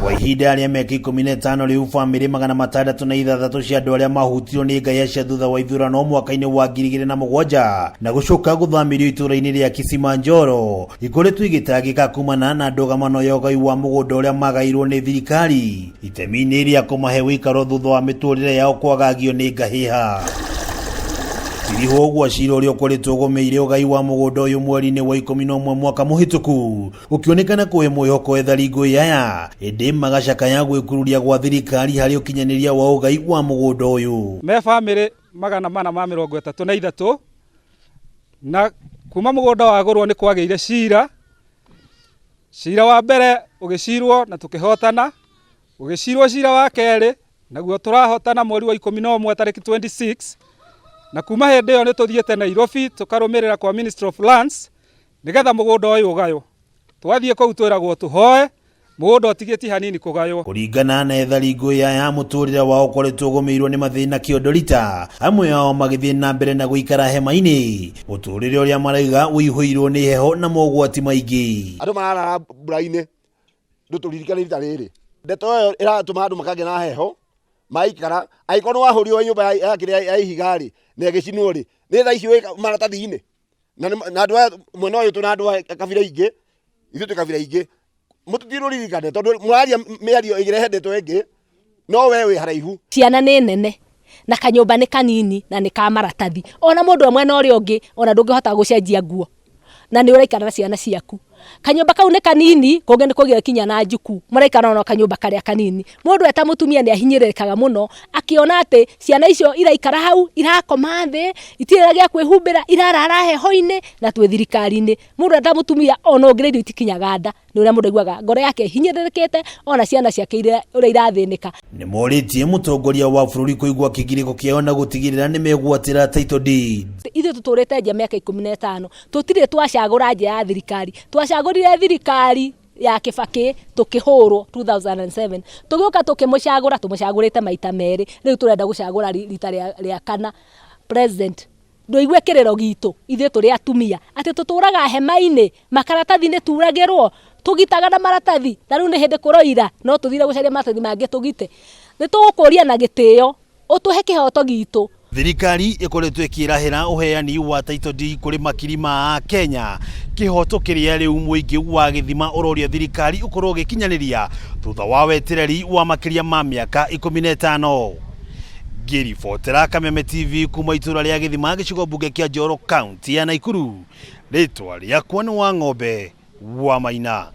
Kwa ihinda rĩa mĩaka 15 rĩu, bamĩrĩ 606 cia andũ arĩa mahutirio nĩ ngahĩha cia thutha wa ithurano mwaka-inĩ wa 2007 na gũcoka gũthamĩrio itũũra-inĩ rĩa Kisimanjoro ikoretwo igĩtangĩka kumana na ndũgamano ya ũgai wa mũgũnda ũrĩa magairwo nĩ thirikari itemi-inĩ rĩa kũmahe ũikaro thutha wa mĩtũrĩre yao kwagagio nĩ ngahĩha. Tirihwo gwa cira ũrĩa ũkoretwo ũgũmĩire ũgai wa mũgũnda ũyũ mweri-inĩ wa 11 mwaka mũhĩtũku ũkĩonekana kũhe mwĩhoko ethari ngũĩ aya, ĩndĩ magacakaya gwĩkururia gwa thirikari harĩ ũkinyanĩria wa ũgai wa mũgũnda ũyũ. Me bamĩrĩ 433, na kuma mũgũnda wagũrwo nĩ kwagĩire cira. Cira wa mbere ũgĩcirwo na tũkĩhotana, ũgĩcirwo cira wa kerĩ naguo tũrahotana mweri wa 11 tarĩki 26, na kuma hĩndĩ ĩyo nĩ tũthiĩte Nairobi tũkarũmĩrĩra kwa Ministry of Lands nĩgetha mũgũnda ũyũ ũgaywo. Twathiĩ kũu twĩragwo tũhoe mũgũnda ũtigĩtie hanini kũgaywo. Kũringana na ethari ngũĩ aya, mũtũrĩre wao ũkoretwo ũgũmĩirwo nĩ mathĩna kĩondorita, amwe ao magĩthiĩ na mbere na gũikara hema-inĩ, mũtũrĩre ũrĩa marauga ũihũirwo nĩ heho na mogwati maingĩ. Andũ mararara mbura-inĩ, ndũtũririkane rita rĩrĩ. Ndeto ĩyo ĩratũma andũ makagĩa na heho maikara, angĩkorwo nĩ wahũrirwo nyũmba ya kĩrĩa ya ihiga rĩ na ĩgĩcinwo rĩ, nĩ thaa ici wĩ maratathi-inĩ. Na andũ aya mwena ũyũ tũna andũ a kabira ingĩ, ithuĩ twĩ kabira ingĩ, mũtitirũririkane tondũ mũraria mĩario ĩngĩrehe ndeto ĩngĩ, no we wĩ haraihu. Ciana nĩ nene na kanyũmba nĩ kanini na nĩ ka maratathi, ona mũndũ e mwena ũrĩa ũngĩ ona ndũngĩhota gũcenjia nguo na nĩ ũraikara na ciana ciaku. Kanyũmba kau nĩ kanini, kũngĩ nĩ kũgĩa kinya na njuku, mũraikara ona kanyũmba karĩa kanini. Mũndũ eta mũtumia nĩ ahinyĩrĩrĩkaga mũno akĩona atĩ ciana icio iraikara hau, irakoma thĩ, itirĩ na gĩa kwĩhumbĩra, irarara heho-inĩ na twĩ thirikari-inĩ. Mũndũ eta mũtumia ona ũngĩrĩa irio itikinyaga nda, nĩ ũrĩa mũndũ aiguaga ngoro yake ĩhinyĩrĩrĩkĩte ona ciana ciake ũrĩa irathĩnĩka. Nĩ morĩtie mũtongoria wa bũrũri kũigua kĩgirĩko kĩao na gũtigĩrĩra nĩ megwatĩra title deeds. Ithuĩ tũtũrĩte nja mĩaka 15, tũtirĩ twacagũra nja ya thirikari, twacagũrire thirikari ya Kibaki tũkĩhũrwo 2007, tũgĩũka tũkĩmũcagũra, tũmũcagũrĩte maita merĩ, rĩu tũrenda gũcagũra rita rĩa kana president. Ndũigue kĩrĩro gitũ ithuĩ tũrĩ atumia atĩ tũtũraga hema-inĩ, makaratathi nĩ turagĩrwo, tũgitaga na maratathi, na rĩu nĩ hĩndĩ kũroira no tũthire gũcaria maratathi mangĩ tũgite. Nĩ tũgũkũria na gĩtĩo ũtũhe kĩhoto gitũ. Thirikari ĩkoretwo ĩkĩrahĩra ũheani wa title deed kũrĩ makiri ma Akenya, kĩhoto kĩrĩa rĩu mũingĩ wa gĩthima ũroria thirikari ũkorwo ũgĩkinyanĩria thutha wa wetereri wa makĩria ma mĩaka 15. Ngĩribotera Kameme TV kuma itũra rĩa Gĩthima, gĩcigo mbunge kĩa Njoro, kaunti ya Naikuru, rĩtwa rĩakwa nĩ Wang'ombe wa Maina.